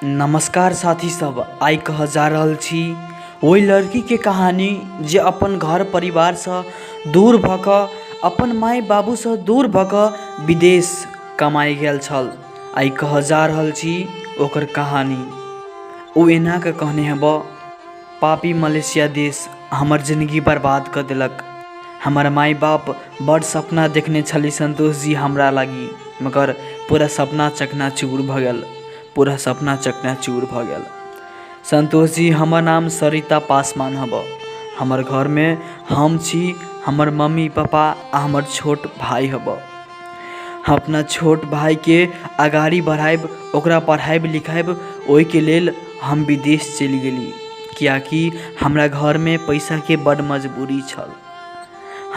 नमस्कार साथी सब, आइ कहऽ जा रहल छी ओहि लड़कीके कहानी जे अपन घर परिवारसँ दूर भऽ कऽ, अपन माय बाबूसँ दूर भऽ कऽ विदेश कमाइ गेल छल। आइ कहऽ जा रहल छी ओकर कहानी। ओ एना कऽ कहने हेबऽ, पापी मलेशिया देश हमर जिनगी बर्बाद कऽ देलक। हमर माय बाप बड़ सपना देखने छली संतोष जी हमरा लागी, मगर पूरा सपना चकनाचूर भऽ गेल, पूरा सपना चकनाचूर भऽ गेल। संतोष जी, हमर नाम सरिता पासवान हबऽ। हमर घरमे हम छी, हमर मम्मी पापा आ हमर छोट भाय हबऽ। हम अपना छोट भायके अगाड़ी बढ़ायब, ओकरा पढ़ायब लिखायब, ओहिके लेल हम विदेश चलि गेली, किएकि हमरा घरमे पैसाके बड्ड मजबूरी छल।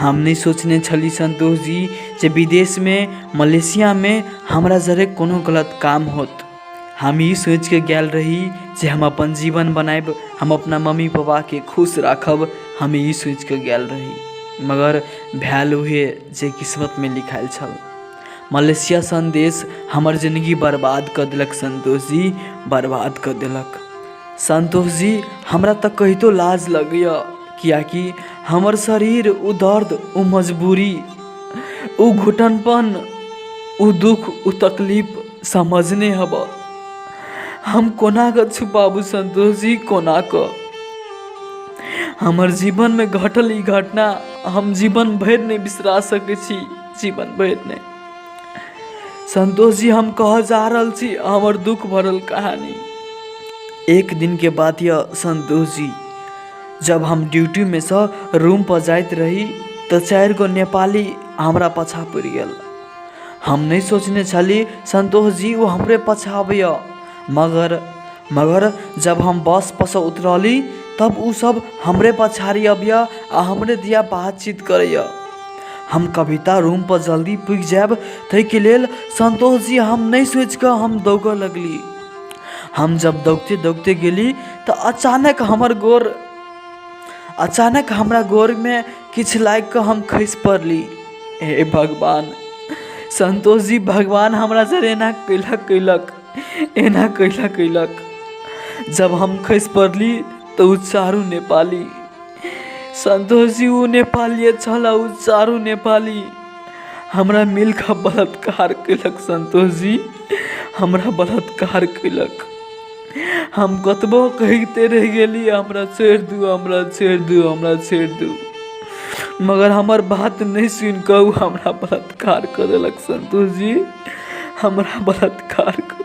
हम नहि सोचने छली संतोष जी जे विदेशमे मलेशियामे हमरा जरे कोनो गलत काम होत। हम ई सोचिके गेल रही जे हम अपन जीवन बनायब, हम अपना मम्मी पापाके खुश राखब, हम ई सोचिके गेल रही, मगर भेल उहे जे किस्मतमे लिखायल छल। मलेशिया सन देश हमर जिनगी बर्बाद कऽ देलक संतोष जी, बर्बाद कऽ देलक। संतोष जी, हमरा तऽ कहितो लाज लगैए, किएकि हमर शरीर ओ दर्द, ओ मजबूरी, ओ घुटनपन, ओ दुःख, ओ तकलीफ समझने हबऽ। हम कोना कऽ छुपाबू संतोष जी, कोना कऽ? हमर जीवनमे घटल ई घटना हम जीवन भरि नहि बिसरा सकै छी, जीवन भरि नहि। संतोष जी, हम कहऽ जा रहल छी हमर दुःख भरल कहानी। एक दिनके बात यऽ संतोष जी, जब हम ड्यूटीमे सँ रूमपर जाइत रही तऽ चारि गो नेपाली हमरा पाछाँ पड़ि गेल। हम नहि सोचने छली संतोष जी ओ हमरे पाछाँ अबैए, मगर जब हम बसपर सँ उतरली तब ओ सब हमरे पछाड़ी अबैए आ हमरे दिया बातचीत करैए। हम कविता रूमपर जल्दी पुगि जायब ताहिके लेल संतोष जी हम नहि सोचिकऽ हम दौगऽ लगली। हम जब दौगते दौगते गेली तऽ अचानक हमर गोर अचानक हमरा गोरमे किछु लागि कऽ हम खसि पड़ली। हे भगवान, संतोष जी, भगवान हमरा जरे एना कैलक कैलक एना कैलक कैलक। जब हम खसि पड़ली तऽ ओ चारू नेपाली, संतोष जी, ओ नेपालिए छल, ओ चारू नेपाली हमरा मिल कऽ बलात्कार केलक। संतोष जी, हमरा बलात्कार केलक। हम कतबो कहिते रहि गेली, हमरा छोड़ि दू, हमरा छोड़ि दू, हमरा छोड़ि दू, मगर हमर बात नहि सुनि कऽ ओ हमरा बलात्कार कऽ देलक। संतोष जी, हमरा बलात्कार कऽ देलक।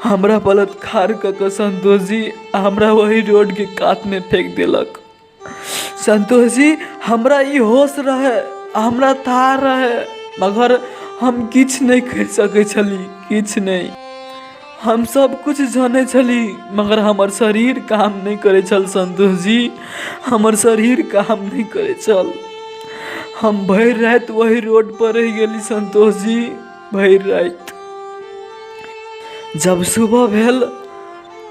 हमरा बलात्कार कऽ कऽ संतोष जी हमरा ओहि रोडके कातमे फेक देलक। संतोष जी, हमरा ई होश रहै, हमरा थाह रहै, मगर हम किछु नहि करि सकै छली, किछु नहि। हम सब किछु जानै छली, मगर हमर शरीर काम नहि करै छल। संतोष जी, हमर शरीर काम नहि करै छल। हम भरि राति ओहि रोड पर रहि गेली संतोष जी, भरि राति। जब सुबह भेल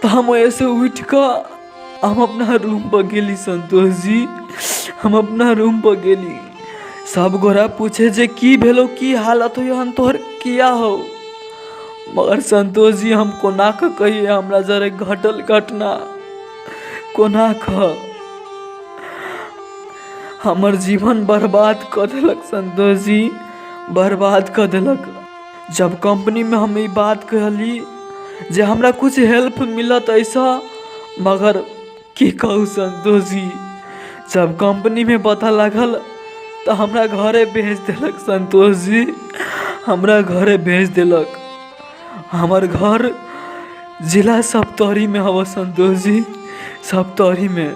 तऽ हम ओहिसँ उठि कऽ हम अपना रूमपर गेली। संतोष जी, हम अपना रूमपर गेली। सब गोरा पूछे जे की भेलौ, की हालत हो एहन तोहर, किया हौ? मगर संतोष जी, हम कोना कऽ कहियै हमरा जरे घटल घटना, कोना कऽ हमर जीवन बर्बाद कऽ देलक संतोष जी, बर्बाद कऽ देलक। जब कम्पनीमे हम ई बात कहली जे हमरा किछु हेल्प मिलत एहिसँ, मगर की कहू संतोष जी, जब कम्पनीमे पता लागल तऽ हमरा घरे भेज देलक। संतोष जी, हमरा घरे भेज देलक। हमर घर जिला सप्तरीमे हबऽ संतोष जी, सप्तरीमे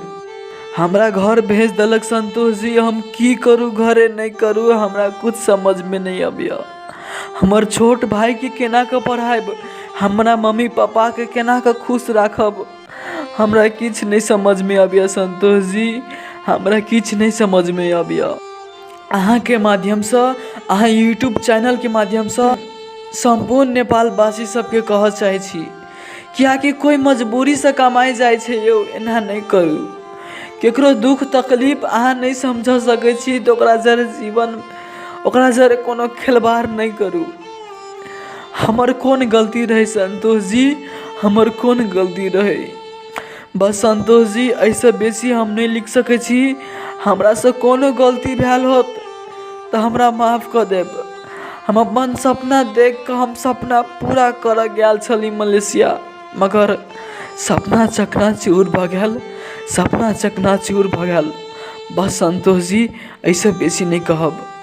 हमरा घर भेज देलक। संतोष जी, हम की करू घरे, नहि करू, हमरा किछु समझमे नहि अबैए। हमर छोट भाइके केना कऽ पढ़ायब, हमरा मम्मी पापाके केना कऽ खुश राखब, हमरा किछु नहि समझमे अबैए। संतोष जी, हमरा किछु नहि समझमे अबैए। अहाँके माध्यमसँ, अहाँ यूट्यूब चैनलके माध्यमसँ सम्पूर्ण नेपालवासी सबके कहऽ चाहै छी, किएकि कोइ मजबूरीसँ कमाइ जाइ छै यौ, एना नहि करू। ककरो दुःख तकलीफ अहाँ नहि समझ सकै छी तऽ ओकरा जरे जीवन, ओकरा जरे कोनो खेलबाड़ नहि करू। हमर कोन गलती रहै संतोष जी, हमर कोन गलती रहै? बस संतोष जी, एहिसँ बेसी हम नहि लिख सकै छी। हमरासँ कोनो गलती भेल होत तऽ हमरा माफ कऽ देब। हम अपन सपना देख कऽ हम सपना पूरा करऽ गेल छली मलेशिया, मगर सपना चकनाचूर भऽ गेल, सपना चकनाचूर भऽ गेल। बस संतोष जी, एहिसँ बेसी नहि कहब।